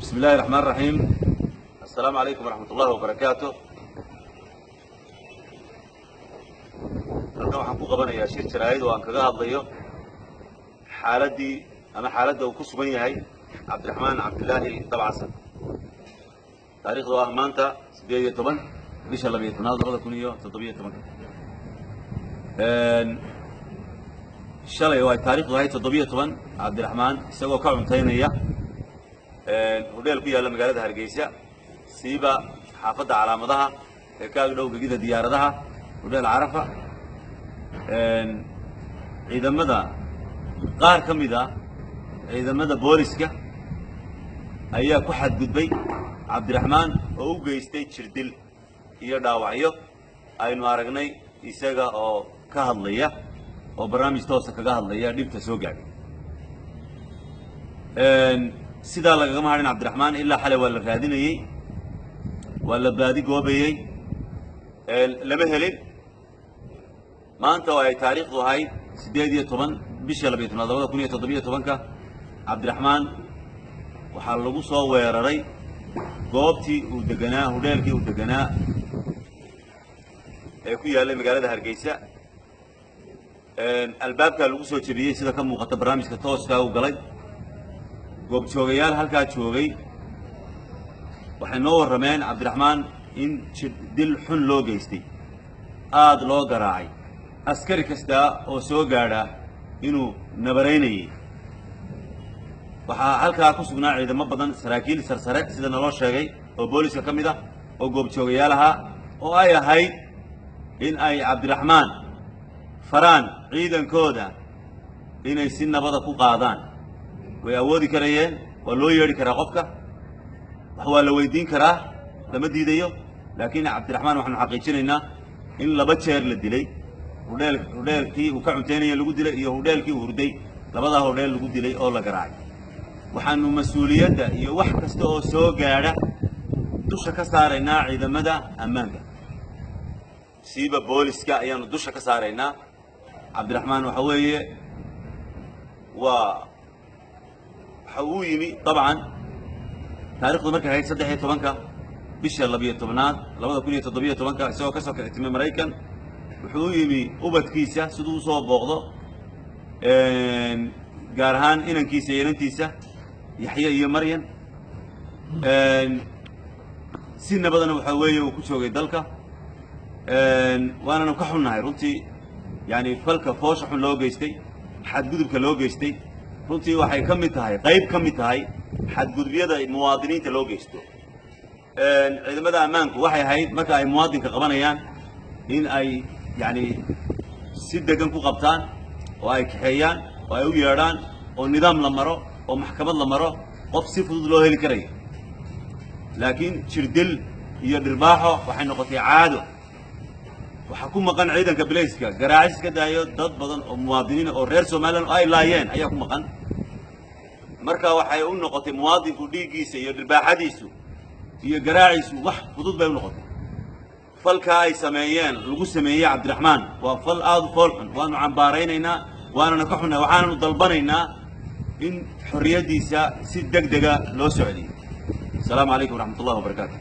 بسم الله الرحمن الرحيم. السلام عليكم ورحمة الله وبركاته. Halkan waxaan ku qabanayaa shir jaraa'id oo aan kaga hadlayo xaaladdii ama xaaladda uu ku sugan yahay Cabdiraxmaan Cabdilaahi Dabcasan. Taariikhdu ah maanta 18 bisha 12aad 2017. Shalay oo ay taariikhdu ahayd 17, Cabdiraxmaan isagoo ka cuntaynaya hodheel ku yaalla magaalada Hargeysa, siiba xaafadda Calaamadaha ee ka ag dhow gegida diyaaradaha, Hodheel Carafa, ciidamada qaar ka mid a ciidamada booliska ayaa ku xadgudbay Cabdiraxmaan oo u geystay jirdil iyo dhaawacyo aynu aragnay isaga oo ka hadlaya oo barnaamij toosa kaga hadlaya dhibta soo gaadhay. Sidaa lagagama hadhin Cabdiraxmaan, ilaa xalay waa la raadinayey, waa la baadi goobayey, lama helin. Maanta oo ay taariikhdu ahayd 18 bisha 12aad 2017-ka, Cabdiraxmaan waxaa lagu soo weeraray goobtii uu deganaa, hudheelkii uu deganaa ee ku yaallay magaalada Hargeysa. Albaabkaa lagu soo jebiyey, sida ka muuqata barnaamijka tooskaa uu galay. Goobjoogayaal halkaa joogay waxay noo warrameen Cabdiraxmaan in dil xun loo geystay, aada loo garaacay, askari kasta oo soo gaadha inuu nabaraynayey. Waxaa halkaa ku sugnaa ciidamo badan, saraakiil sarsare sida naloo sheegay oo booliska ka mid ah oo goobjoogayaal ahaa, oo ay ahayd in ay Cabdiraxmaan faraan ciidankooda inay si nabada ku qaadaan. Way awoodi karayeen, waa loo yeedhi karaa qofka, wax waa la weydiin karaa, lama diidayo. Laakiin Cabdiraxmaan waxaanu xaqiijinaynaa in 2 jeer la dilay, hudheel hudheelkii uu ka cuntaynaya lagu dilay iyo hudheelkii uu hurday, labadaa hodheel lagu dilay oo la garaacay. Waxaanu mas-uuliyadda iyo wax kasta oo soo gaadha dusha ka saaraynaa ciidamada ammaanka, siiba booliska ayaanu dusha ka saaraynaa. Cabdiraxmaan waxa weeye waa waxa uu yimi dabcan taarikhdu markay ahayd 13-ka bisha 12aad 2017-ka, isagoo ka soo kici timay Maraykan. Wuxuu u yimi ubadkiisa siduu usoo booqdo, gaar ahaan inankiisa iyo inantiisa, Yaxye iyo Maryan. Si nabadana waxaa weeye uu ku joogay dalka, waananu ka xunnahay runtii yani falka foosha xun loo geystay, xadgudubka loo geystay. Runtii waxay ka mid tahay, qayb ka mid tahay xadgudubyada muwaadiniinta loo geysto. Ciidamada ammaanku waxay ahayd marka ay muwaadinka qabanayaan in ay yani si degan ku qabtaan oo ay kaxeeyaan oo ay u yeedhaan oo nidaam la maro oo maxkamad la maro, qof si fudud loo heli karayo. Laakiin jirdil iyo dhirbaaxo waxay noqotay caado. Waxaa ku maqan ciidanka bilayska garaacis ka daayo, dad badan oo muwaadiniin oo reer Somalilan oo ay laayeen ayaa ku maqan. Marka waxay u noqotay muwaadinku dhiiggiisa iyo dhirbaaxadiisu iyo garaaciisu wax fudud bay u noqotay. Falkaa ay sameeyeen, lagu sameeyey Cabdiraxmaan, waa fal aada u fool xun. Waanu cambaaraynaynaa, waanana ka xunnahay, waxaananu dalbanaynaa in xorriyaddiisa si deg dega loo soo celiyo. Asalaamu calaykum waraxmat ullahi wabarakaatu.